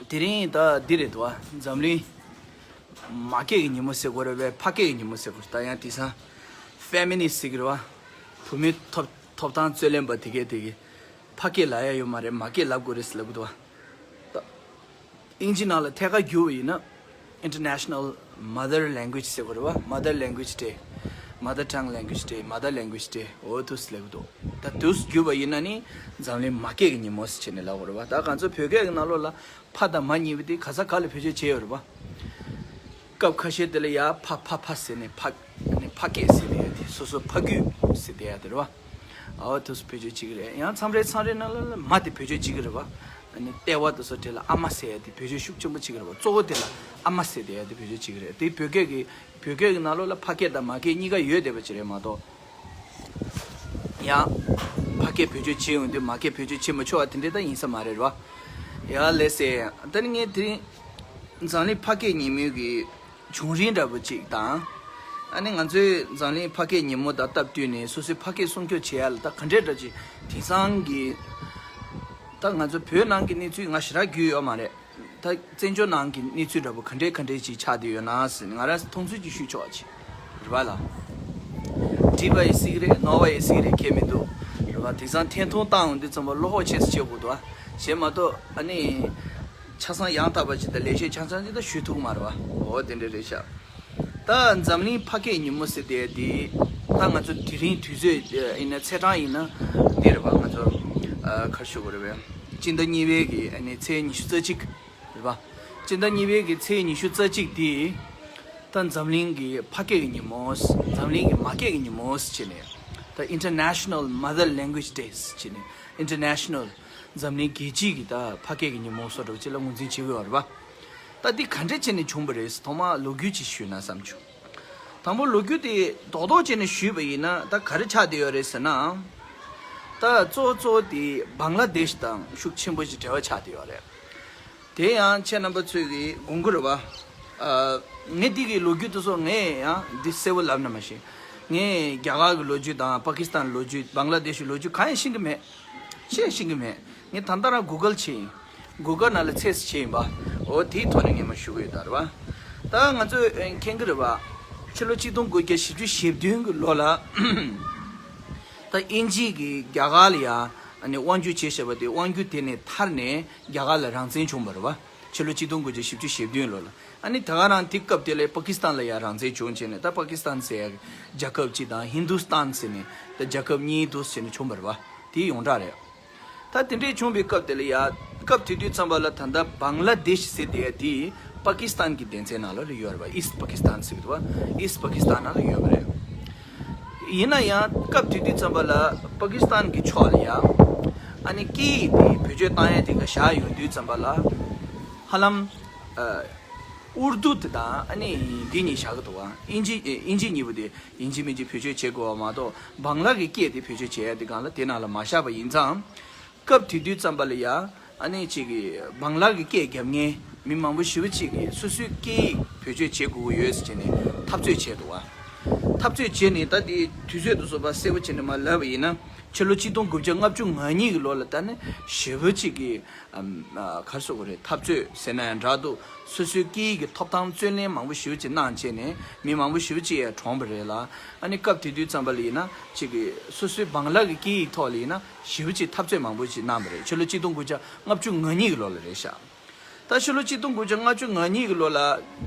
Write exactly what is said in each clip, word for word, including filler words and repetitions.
དེ་རིང་ད་འདི་རེད་འདུག་བ། འཛམ་གླིང་མ་སྐྱེས་ཀྱི་ཉིན་མོ་ཟེར་དགོས་རེད་པས། ཕ་སྐད་ཀྱི་ཉིན་མོ་ཟེར་དགོས་རེད། ད་ཡང་དེང་སང་ཕེ་མི་ནི་སི་ཊི་ཟེར་གྱི་རེད་བ། བུད་མེད་ཐོབ་ཐོབ་ཐང་རྩོད་ལེན་པ་དེ་གས་དེ་གས་ཕ་སྐད་ལབ་ཡ་ཡོད་མ་རེད། མ་སྐད་ལབ་དགོས་རེད་ཟེར་ལབ་གི་འདུག་བ། ད་དབྱིན་ཇི་ནང་ལ་ཐད་ཀར་བསྒྱུར་བ་ཡིན་ན། International Mother Language ཟེར་དགོས་རེད་བ། Mother Language Day། Mother Tongue Language Day། Mother Language Day། འོ་དུས་ལབ་གི་འདུག་ད་དུས་བསྒྱུར་བ་ཡིན་ན་ནི་འཛམ་གླིང་མ་སྐད་ཀྱི་ཉིན་མོ་ཟེར་བྱས་ནས་ལབ་དགོས་རེད་བ། ད་ང་ཚོ་བོད་སྐད་ཀྱི་ནང་ལོགས་ལ་ཕ་དང་མ་གཉིས་པོ་དེ་ག་ས་ག་ལ་བེད་སྤྱོད་བྱས་ཡོད་རེད་བ། སྐབས་ཁ་ཤས་དེ་ལ་ཡ་ཕ་ཕ་ཕ་ཟེར་ནས་ཕ་ནས་ཕ་སྐད་ཟེར་བསྡད་ཡ་དེ། སོ་སོ་ཕ་རྒྱུད་ཟེར་བསྡད་ཡ་དེ་རེད་བ། འོ་དུས་བེད་སྤྱོད་བྱེད་ཀྱི་རེད། ཡང་མཚམས་རེ་མཚམས་རེ་ནང་ལ་ལ་མ་དེ་བེད་སྤྱོད་བྱེད་ཀྱི་རེད་བ། ཨ་ནི་ལྟེ་བ་དེ་ཚོ་དེ་ལ་ཨ་མ་ཟེར་ཡ་དེ་བེད་སྤྱོད་ཤུགས་ཆེན་པོ་བྱེད་ཀྱི་རེད་བ། གཙོ་བོ་དེ་ལ་ཨ་མ་ཟེར་བསྡད་ཡ་དེ་བེད་སྤྱོད་བྱེད་ཀྱི་རེད། དེ་བོད་སྐད་ཀྱི་བོད་སྐད་ཀྱི་ནང་ལོགས་ལ་ཕ་སྐད་དང་མ་སྐད་གཉིས་ཀ་ཡོད་བསྡད་པ་ཅིག་རེད་མ་གཏོགས། ཡང་ཕ་སྐད་བེད་སྤྱོད་བྱེད་ཡོང་དུས་མ་སྐད་བེད་སྤྱོད་བྱེད་མི་ཆོག་པ་དེ་འདྲ་ད་ཡིན་ས་མ་རེད་བ། ཡ་ལགས་སེ། ད་ནི་ངས་དེ་རིང་འཛམ་གླིང་ཕ་སྐད་ཉིན་མོའི་གི་བྱུང་རིམ་འདྲ་པོ་ཅིག་དང་། ཨ་ནི་ང་ཚོས་འཛམ་གླིང་ཕ་སྐད་ཉིན་མོ་དང་སྟབས་བསྟུན་ནས་སོ་སོའི་ཕ་སྐད་སྲུང་སྐྱོབ་བྱེད་ཡ་ལ་ད་ག་འདྲས་འདྲ་ཅིག་དེང་སང་གི་ད་ང་ཚོ་བོད་ནང་གི་གནས་ཚུལ་ང་ཞེ་དྲག་རྒྱུས་ཡོད་མ་རེད། ད་བཙན་བྱོལ་ནང་གི་གནས་ཚུལ་འདྲ་པོ་ག་འདྲས་ག་འདྲས་ཅིག་ཆགས་བསྡད་ཡོད་ན་ཟེར་ནས་ང་རང་མཐོང་ཚུལ་ཅིག་ཞུས་ཆོག་ཅིག་རེད་བ་ལ། འགྲིག་པ་ཡིན་སྲིད་ཀྱི་རེད། ནོར་བ་ཡིན་སྲིད་ཀྱི་རེད། ཁྱད་མི་འདུག་རེད་བ། དེང་སང་ཐད་གཏོང་བཏང་ཡོང་དུས་ཙམ་པ་བློ་ཁོག་ཆེ་ཙམ་བྱེད་དགོས་འདུག་ཨ། བྱས་མ་གཏོགས་ཨ་ནི་ཆ་ཚང་ཡང་དག་པ་ཅིག་དང་ལེགས་བཤད་ཆ་ཚང་ཅིག་ད་ཞུ་ཐུབ་ཀྱི་མ་རེད་བ། འོ་དེ་འདྲ་རེད་ཤག་ད་འཛམ་གླིང་ཕ་སྐད་ཉིན་མོ་ཟེར་དེ་དེ་ད་ང་ཚོ་དེ་རིང་དུས་ཚོད་ཡིན་ན་ཚེས་གྲངས་ཡིན་ན་འདི་རེད་བ། ང་ཚོ་ཨ་ག་རེ་ཞུ་དགོས་རེད་བས། སྤྱི་ཟླ་གཉིས་པའི་གི་ཨ་ནི་ཚེས་ཉི་ཤུ་རྩ་གཅིག་རེད་བ། སྤྱི་ཟླ་གཉིས་པའི་གི་ཚེས་ཉི་ཤུ་རྩ་གཅིག་དེ་ད་འཛམ་གླིང་གི་ཕ་སྐད་ཀྱི་ཉིན་མོ། འཛམ་གླིང་གི་མ་སྐད་ཀྱི་ཉིན་མོ་ཟེར་བྱས་ནས། ད་International Mother Language Day ཟེར་བྱས་ནས། International འཛམ་གླིང་རྒྱལ་སྤྱིའི་གི་ད་ཕ་སྐད་ཀྱི་ཉིན་མོ་བཟོ་འདྲ་པོ་ཅིག་ལ་ངོས་འཛིན་བྱེད་ཀྱི་ཡོད་རེད་བ། ད་འདི་ག་འདྲས་བྱས་ནས་བྱུང་བ་རེད། ཐོག་མར་ལོ་རྒྱུས་ཅིག་ཞུས་ན་བསམ་བྱུང་། དང་པོ་ལོ་རྒྱུས་དེ་རྡོག་རྡོག་བྱས་ནས་ཞུས་པ་ཡིན་ན་ད་ག་རེ་ཆགས་བསྡད་ཡོད་རེད་ཟེར་ན། ད་གཙོ་བོ་གཙོ་བོ་དེ་བང་ལ་དེཤ་དང་ཤུགས་ཆེན་པོ་ཞིག་འབྲེལ་བ་ཆགས་བསྡད་ཡོད་རེད། དེ་ཡང་ཁྱེད་རྣམ་པ་ཚོས་ཀྱིས་དགོངས་ཀྱི་རེད་བ། ཨ། ངས་འདི་གི་ལོ་རྒྱུས་དེ་ཚོ་ངས་ཡང་འདི་གསལ་པོ་ལབ་ན་མ་ཤེས། ངས་རྒྱ་གར་གྱི་ལོ་རྒྱུས་དང་པ་ཀི་སི་ཐན་ལོ་རྒྱུས། བང་ལ་དེཤ་ལོ་རྒྱུས་གང་ཡང་ཤེས་ཀྱི་མེད། ཅི་ཡང་ཤེས་ཀྱི་མེད། ངས་ད་ལྟ་རང་གུ་གལ་བྱས་ཡིན། གུ་གལ་ནང་ལ་ཚེས་བྱས་ཡིན་པ། འོ་དེའི་ཐོག་ནས་ངས་མར་ཞུ་གི་ཡོད་ད་རེད་བ། ད་ང་ཚོས་མཁྱེན་གྱི་རེད་བ། ཕྱི་ལོ་གཅིག་སྟོང་དགུ་བརྒྱ་བཞི་བཅུ་ཞེ་བདུན་གྱི་ལོ་ལ། ད་དབྱིན་ཇི་གིས་རྒྱ་གར་ལ་ཡ་ཨ་ནི་དབང་སྒྱུར་བྱས་བཞག་པ་དེ། དབང་སྒྱུར་དེ་ནས་ཐར་ནས་རྒྱ་གར་ལ་རང་བཙན་བྱུང་བ་རེད་བ། ཕྱི་ལོ་གཅིག་སྟོང་དགུ་བརྒྱ་བཞི་བཅུ་ཞེ་བདུན་ལོ་ལ། ཨ་ནི་ད་ག་རང་དེ་སྐབས་དེ་ལ་པ་ཀི་སི་ཐན་ལ་ཡ་རང་བཙན་བྱུང་བྱས་ནས། ད་པ་ཀི་སི་ཐན་ཟེར་ཡ་རྒྱལ་ཁབ་གཅིག་དང་ཧིན་དུ་སི་ཐན་ཟེར་ནས་ད་རྒྱལ་ཁབ་གཉིས་འདུག་ཟེར་ནས་བྱུང་བ་རེད་བ། དེའི་ཡོངས་གྲགས་རེད། ད་དེ་འདྲས་བྱུང་བའི་སྐབས་དེ་ལ་ཡ། སྐབས་དེ་དུས་ཙམ་པ་ལ་ད་ལྟ་བང་ལ་དེཤ་ཟེར་དེ་དེ་པ་ཀི་སི་ཐན་གྱི་སྡེ་ཚན་ནང་ལ་ཡོད་རེད་བ། ཨིསྟ་པ་ཀི་སི་ཐན་ཟེར་གྱི་འདུག་བ། ཨིསྟ་པ་ཀི་སི་ཐན་ནང་ལ་ཡོད་པ་རེད། ཡིན་ན་ཡང་སྐབས་དེ་དུས་ཙམ་པ་ལ་པ་ཀི་སི་ཐན་གྱི་ཕྱོགས་ལ་ཡ། ཨ་ནི་སྐད་ཡིག་དེ་བེད་སྤྱོད་བཏང་ཡ་དེ་ག་བཞག་ཡོང་དུས་ཙམ་པ་ལ། ཧ་ལམ། ཨ། ཨུར་དུ་དེ་དང་ཨ་ནི་འདི་གཉིས་བཞག་གི་འདུག་བ། དབྱིན་ཇི་དབྱིན་ཇི་གཉིས་པོ་དེ་ཡིན་གཅིག་མིན་གཅིག་བེད་སྤྱོད་བྱེད་དགོས་པ་མ་གཏོགས། བང་ལ་གི་སྐད་དེ་བེད་སྤྱོད་བྱེད་ཡ་དེ་སྒང་ལ་དེ་ནང་ལ་མ་བཞག་པ་ཡིན་ཙང་། སྐབས་དེ་དུས་ཙམ་པ་ལ་ཡ། ཨ་ནི་གཅིག་གིས་བང་ལ་གི་སྐད་རྒྱབ་མཁན་མི་མང་པོ་ཞེ་པོ་ཅིག་གིས་སོ་སོའི་སྐད་ཡིག་བེད་སྤྱོད་བྱེད་དགོས་ཀྱི་ཡོད་ཟེར་བྱས་ནས་འཐབ་རྩོད་བྱས་འདུག་བ། འཐབ་རྩོད་བྱས་ནས་ད་དེ་དུས་ཚོད་དུ་སོགས་པ་གསལ་པོ་བྱས་ནས་མར་ལབ་པ་ཡིན་ན། ཕྱི་ལོ་གཅིག་སྟོང་དགུ་བརྒྱ་ལྔ་བཅུ་ང་གཉིས་ཀྱི་ལོ་ལ་ད་ནི་ཞེ་པོ་ཅིག་གིས། ཨམ། ཨ། ག་རེ་ཟེར་དགོས་རེད། འཐབ་རྩོད་ཟེར་ན་ཡང་འདྲ་འདུག་སོ་སོའི་སྐད་ཡིག་གི་ཐོབ་ཐང་རྩོད་ལེན་མང་པོ་ཞེ་པོ་ཅིག་གནང་བྱས་ནས། མི་མང་པོ་ཞེ་པོ་ཅིག་ཡང་གྲོངས་པ་རེད་ལ། ཨ་ནི་སྐབས་དེ་དུས་ཙམ་པ་ལ་ཡིན་ན་ཅིག་གིས་སོ་སོའི་བང་ལ་གི་སྐད་ཡིག་ཐོག་ལ་ཡིན་ན་ཞེ་པོ་ཅིག་འཐབ་རྩོད་མང་པོ་ཅིག་གནང་པ་རེད། ཕྱི་ལོ་གཅིག་སྟོང་དགུ་བརྒྱ་ལྔ་བཅུ་ང་གཉིས་ཀྱི་ལོ་ལ་རེད་ཤག་ད་ཕྱི་ལོ་གཅིག་སྟོང་དགུ་བརྒྱ་ལྔ་བཅུ་ང་གཉིས་ཀྱི་ལོ་ལ་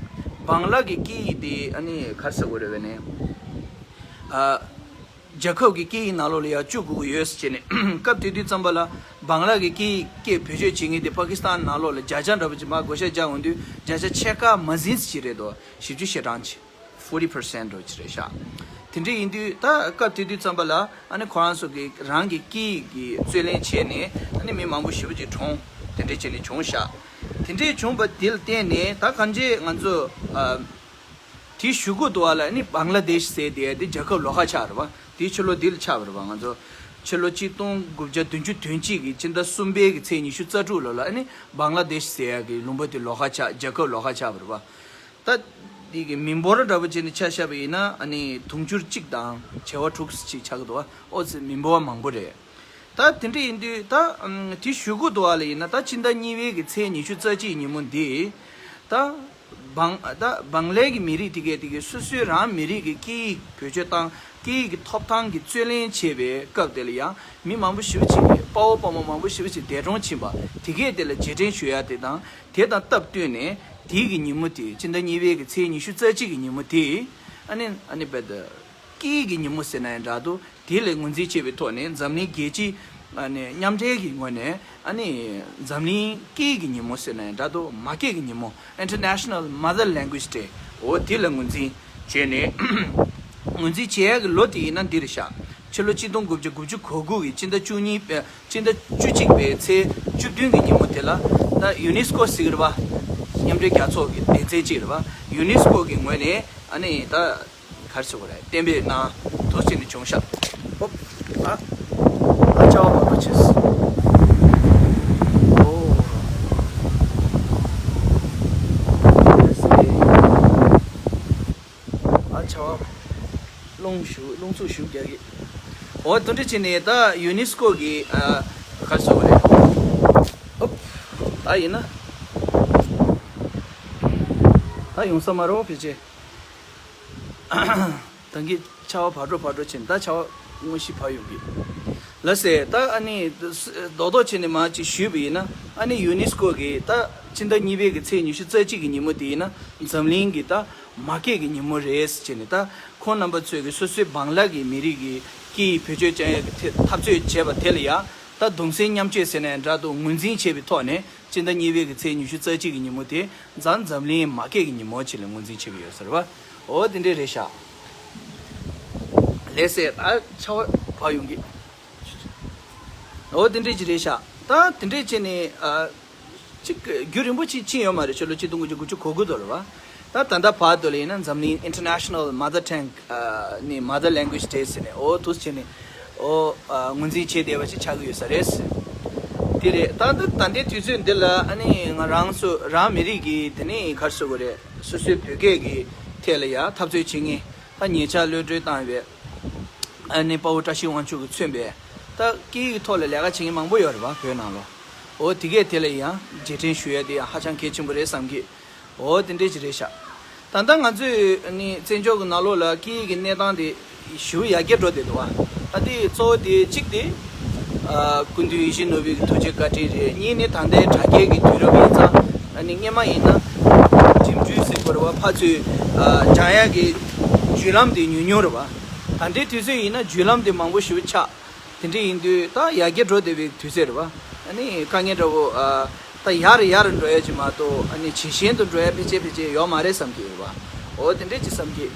བང་ལ་གི་སྐད་ཡིག་དེ་ཨ་ནི་ག་རེ་ཟེར་དགོས་རེད་བས་ནས། ཨ། རྒྱལ་ཁབ་ཀྱི་སྐད་ཡིག་ནང་ལོགས་ལ་ཡར་བཅུག་དགོས་ཀྱི་ཡོད་ཟེར་བྱས་ནས། སྐབས་དེ་དུས་ཙམ་པ་ལ་བང་ལ་གི་སྐད་ཡིག་སྐད་བེད་སྤྱོད་བྱེད་མཁན་དེ་པ་ཀི་སི་ཐན་ནང་ལོགས་ལ་བརྒྱ་ཆ་འདྲ་པོ་ཅིག་མར་བགོ་བཤའ་རྒྱག་འོང་དུས་བརྒྱ་ཆ་ཕྱེད་ཀ་མ་ཟིན་ཙམ་ཅིག་རེད་དོ། བཞི་བཅུ་ཞེ་གྲངས་ཅིག forty percent འདྲ་པོ་ཅིག་རེད་ཤག་དེ་འདྲ་ཡིན་དུས་ད་སྐབས་དེ་དུས་ཙམ་པ་ལ་ཨ་ནི་ཁོ་རང་ཚོ་གི་རང་གི་སྐད་ཡིག་གི་རྩོད་ལེན་བྱས་ནས་ཨ་ནི་མི་མང་པོ་ཞེ་པོ་ཅིག་གྲོངས། དེ་འདྲ་བྱས་ནས་བྱུང་ཤག་དེ་འདྲ་བྱུང་བ་དེ་ལ་བརྟེན་ནས་ད་གང་ཅི་ང་ཚོ། ཨ། དེའི་གཞུག་གུ་དུ་བ་ལ་ནི་བང་ལ་དེཤ་ཟེར་དེ་དེ་རྒྱལ་ཁབ་ལོགས་ཀ་ཆགས་རེད་བ། དེའི་ཕྱི་ལོ་འདི་ལ་ཆགས་པ་རེད་བ། ང་ཚོ་ཕྱི་ལོ་གཅིག་སྟོང་དགུ་བརྒྱ་བདུན་ཅུ་དོན་གཅིག་གི་སྤྱི་ཟླ་གསུམ་པའི་གི་ཚེས་ཉི་ཤུ་རྩ་དྲུག་ལོ་ལ་ནི་བང་ལ་དེཤ་ཟེར་ཡ་གི་ལུང་པ་དེ་ལོགས་ཀ་ཆགས། རྒྱལ་ཁབ་ལོགས་ཀ་ཆགས་པ་རེད་བ། ད་དེ་གི་མི་འབོར་འདྲ་པོ་བྱས་ནས་ཆ་བཞག་པ་ཡིན་ན་ཨ་ནི་དུང་ཕྱུར་གཅིག་དང་བྱེ་བ་དྲུག་ཅིག་ཆགས་ཀྱི་འདུག་བ། ཨོ་ཙི་མི་འབོར་བ་མང་པོ་རེད། ད་དེ་འདྲ་ཡིན་དུས་ད་ཨམ་དེ་ཞུ་དགོས་འདུག་བ་ལ་ཡིན་ན། ད་ཕྱི་ཟླ་གཉིས་པའི་གི་ཚེས་ཉི་ཤུ་རྩ་གཅིག་ཉིན་མོ་འདི་ད་བང་ད་བང་ལས་ཀྱི་མི་རིགས་དེ་གས་དེ་གས་སོ་སོའི་རང་མི་རིགས་ཀྱི་སྐད་ཡིག་བེད་སྤྱོད་བཏང་། སྐད་ཡིག་གི་ཐོབ་ཐང་གི་རྩོད་ལེན་བྱེད་པའི་སྐབས་དེ་ལ་ཡང་མི་མང་པོ་ཞེ་པོ་ཅིག་གིས་དཔའ་བོ་དཔའ་མོ་མང་པོ་ཞེ་པོ་ཅིག་འདས་གྲོངས་ཕྱིན་པ་དེ་གས་དེ་ལ་རྗེས་དྲན་ཞུ་ཡ་དེ་དང་། དེ་དང་སྟབས་བསྟུན་ནས་དེའི་གི་ཉིན་མོ་དེ་ཕྱི་ཟླ་གཉིས་པའི་གི་ཚེས་ཉི་ཤུ་རྩ་གཅིག་གི་ཉིན་མོ་དེ་ཨ་ནི་ཨ་ནི་བེད་སྐད་ཡིག་གི་ཉིན་མོ་ཟེར་ན་ཡང་འདྲ་འདུག་དེ་ལས་ངོས་འཛིན་བྱས་པའི་ཐོག་ནས་འཛམ་གླིང་རྒྱལ་སྤྱི་ཨ་ནི་མཉམ་འབྲེལ་གྱི་ངོས་ནས་ཨ་ནི་འཛམ་གླིང་སྐད་ཡིག་གི་ཉིན་མོ་ཟེར་ན་ཡང་འདྲ་འདུག་མ་སྐད་ཀྱི་ཉིན་མོ། International Mother Language Day། འོ་དེ་ལ་ངོས་འཛིན་བྱས་ནས། ངོས་འཛིན་བྱེད་ཡག་གི་ལོ་དེ་ཡིན་ན་འདི་རེད་ཤག་ཕྱི་ལོ་གཅིག་སྟོང་དགུ་བརྒྱ་དགུ་བཅུ་གོ་དགུ་གི་ཕྱི་ཟླ་བཅུ་གཉིས་པའི་ཕྱི་ཟླ་བཅུ་གཅིག་པའི་ཚེས་བཅུ་བདུན་གྱི་ཉིན་མོ་དེ་ལ་ད་ཡུ་ནེ་སི་ཀོ་ཟེར་གི་རེད་པ། མཉམ་འབྲེལ་རྒྱལ་ཚོགས་ཀྱི་སྡེ་ཚན་གཅིག་རེད་པ། ཡུ་ནེ་སི་ཀོ་གི་ངོས་ནས་ཨ་ནི་ད་ག་རེ་ཟེར་དགོས་རེད། གཏན་འབེབས་གནང་འདུག་ཟེར་ནས་བྱུང་ཤག་ཨོ། ཨ་ཨ་ཆར་པ་བབས་པ་བྱས། ཨོ། ཨ་ཆར་པ་རླུང་ཞུ་རླུང་འཚུབ་ཞུ་རྒྱག་གི། འོ་དེ་འདྲ་བྱས་ནས་ད་ཡུ་ནེ་སི་ཀོ་གི་ཨ་ག་རེ་ཟེར་དགོས་རེད། ཨོ། ད་ཡིན་ན་ད་ཡོང་ས་མ་རེད་བོ་ཕལ་ཆེར། ད་གིན་ཆར་པ་བབས་འགྲོ་བབས་འགྲོ་བྱས་ནས་ད་ཆར་པ་དངོས་གཞི་བབས་ཡོང་གི། ལགས་སེ། ད་ཨ་ནི་རྡོག་རྡོག་བྱས་ནས་མར་ཅིག་ཞུས་པ་ཡིན་ན། ཨ་ནི་ཡུ་ནེ་སི་ཀོ་གིས་ད་ཕྱི་ཟླ་གཉིས་པའི་གི་ཚེས་ཉི་ཤུ་རྩ་གཅིག་གི་ཉིན་མོ་དེ་ཡིན་ན་འཛམ་གླིང་གི་ད་མ་སྐད་ཀྱི་ཉིན་མོ་རེད་ཟེར་བྱས་ནས། ད་ཁོང་རྣམ་པ་ཚོས་གི་སོ་སོའི་བང་ལ་གི་མི་རིགས་ཀྱི་སྐད་ཡིག་བེད་སྤྱོད་བྱ་ཡག་གི་ཐེ་འཐབ་རྩོད་བྱས་པ་དེ་ལ་ཡང་ད་གདུང་སེམས་མཉམ་སྐྱེད་ཟེར་ན་ཡང་འདྲ་འདུག་ངོས་འཛིན་བྱས་པའི་ཐོག་ནས་ཕྱི་ཟླ་གཉིས་པའི་གི་ཚེས་ཉི་ཤུ་རྩ་གཅིག་གི་ཉིན་མོ་དེ་ད་འཛམ་གླིང་མ་སྐད་ཀྱི་ཉིན་མོ་ཅིག་ལ་ངོས་འཛིན་བྱས་པ་ཡོད་ས་རེད་པ། འོ་དེ་འདྲ་རེད་ཤག་ལགས་སེ། ད་ཆར་པ་བབས་ཡོང་གི། འོ་དེ་འདྲ་ཅིག་རེད་ཤག་ད་དེ་འདྲ་བྱས་ནས་ཨ་ཅིག་རྒྱུན་རིང་པོ་ཅིག་ཕྱིན་ཡོད་མ་རེད། ཕྱི་ལོ་ཆིག་སྟོང་དགུ་བརྒྱ་དགུ་བཅུ་གོ་དགུ་དེ་ལ་རེད་པ། ད་ད་ལྟ་བར་དུ་ལ་ཡིན་ན་འཛམ་གླིང་International Mother Tongue ཨ་ནི་Mother Language Day ཟེར་ནས། འོ་དེ་འདྲ་བྱས་ནས་འོ་ཨ་ངོས་འཛིན་བྱས་བསྡད་པ་ཅིག་ཆགས་ཀྱི་ཡོད་ས་རེད། དེ་རེད། ད་ད་ད་ལྟའི་དུས་ཚོད་འདི་ལ་ཨ་ནི་ང་རང་ཚོ་རང་མི་རིགས་ཀྱི་དེ་ནས་ག་རེ་ཟེར་དགོས་རེད། སོ་སོའི་བོད་སྐད་ཀྱི་ཐད་ལ་ཡང་འཐབ་རྩོད་བྱེད་མཁན། ད་ཉེ་ཆར་གློད་གྲོལ་བཏང་བའི་ཨ་ནི་དཔའ་བོ་བཀྲ་ཤིས་དབང་ཕྱུག་གིས་མཚོན་པའི་ད་སྐད་ཡིག་ཐོག་ལ་ལས་ཀ་བྱེད་མཁན་མང་པོ་ཡོད་རེད་པ། བོད་ནང་ལོགས། འོ་དེ་གས་དེ་ལ་ཡང་རྗེས་དྲན་ཞུ་ཡ་དེ་ཡང་ཧ་ཅང་གལ་ཆེན་པོ་རེད་བསམ་གི། འོ་དེ་འདྲ་ཅིག་རེད་ཤག་ད་ལྟ་ང་ཚོས་ནི་བཙན་བྱོལ་གྱི་ནང་ལོགས་ལ་སྐད་ཡིག་གི་གནས་སྟངས་དེ་ཞེ་པོ་ཡར་རྒྱས་འགྲོ་བསྡད་འདུག་པ། ཨ་དེ་གཙོ་བོ་དེ་གཅིག་དེ་ཨ་སྐུ་མདུན་ཡིད་བཞིན་ནོར་བུའི་ཐུགས་རྗེ་བཀའ་དྲིན་རེད། གཉིས་ནི་ད་ལྟའི་དྲ་རྒྱའི་གི་དུས་རབས་ཡིན་ཙང་། ཨ་ནི་སྔོན་མ་ཡིན་ན་འགྲིམ་འགྲུལ་ཟེར་དགོས་རེད་པ། ཕར་ཚུར་ཨ་སྦྱང་ཡག་གི་བརྒྱུད་ལམ་དེ་ཉུང་ཉུང་རེད་པ། ད་ལྟའི་དུས་ཚོད་ཡིན་ན་བརྒྱུད་ལམ་དེ་མང་པོ་ཞེ་པོ་ཆགས། དེ་འདྲ་ཡིན་དུས་ད་ཡར་རྒྱས་འགྲོ་བསྡད་པའི་དུས་ཚོད་རེད་པ། ཨ་ནི་དཀའ་ངལ་འདྲ་བོ་ཨ་ད་ཡར་ཡར་འགྲོ་ཡ་ཅིག་མ་གཏོགས། ཨ་ནི་ཇེ་ཞན་དུ་འགྲོ་ཡ་ཕལ་ཆེར་ཕལ་ཆེར་ཡོད་མ་རེད་བསམ་གྱི་ཡོད་པ། འོ་དེ་འདྲ་ཅིག་བསམ་གྱི།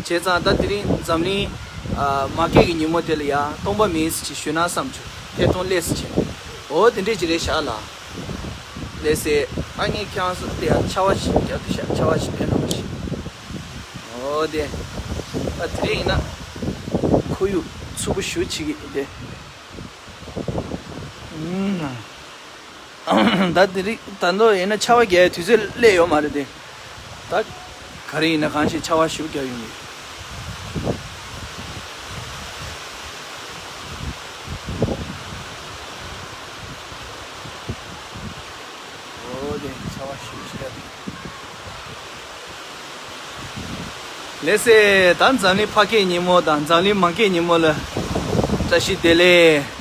བྱས་ཙང་ད་དེ་རིང་འཛམ་གླིང་ཨ་མ་སྐད་ཀྱི་ཉིན་མོ་དེ་ལ་ཡ་སྟོང་པ་མིན་ཅིག་ཞུས་ན་བསམ་བྱུང་། ཐད་གཏོང་སླེབས་ཟེར་བྱས། འོ་དེ་འདྲ་ཅིག་རེད་ཤག་ལགས། ལགས་སེ། ཨ་ངས་ཁྱེད་རང་ཚོ་དེ་ཡ་ཆར་པ་ཞིག་རྒྱག་དུས་ཤག་ཆར་པ་ཞིག་ཕན་ཐོགས་ཤིག་འོ་དེ། ད་དེ་རིང་ཡིན་ན་ཁོར་ཡུག་འཚུབ་པོ་ཞེ་པོ་ཅིག་གི་དེ། ཨུམ། ད་དེ་རིང་ད་དུང་ཡིན་ན་ཆར་པ་རྒྱག་ཡའི་དུས་ཚོད་སླེབས་ཡོད་མ་རེད་དེ། ད་ག་རེ་ཡིན་ན་གང་ཞིག་ཆར་པ་ཞེ་པོ་རྒྱག་ཡོང་གི། འོ་དེ་ཆར་པ་ཞེ་པོ་ཞིག་རྒྱག་གི། ལགས་སེ། ད་འཛམ་གླིང་ཕ་སྐད་ཉིན་མོ་དང་འཛམ་གླིང་མ་སྐད་ཉིན་མོ་ལ་བཀྲ་ཤིས་བདེ་ལེགས།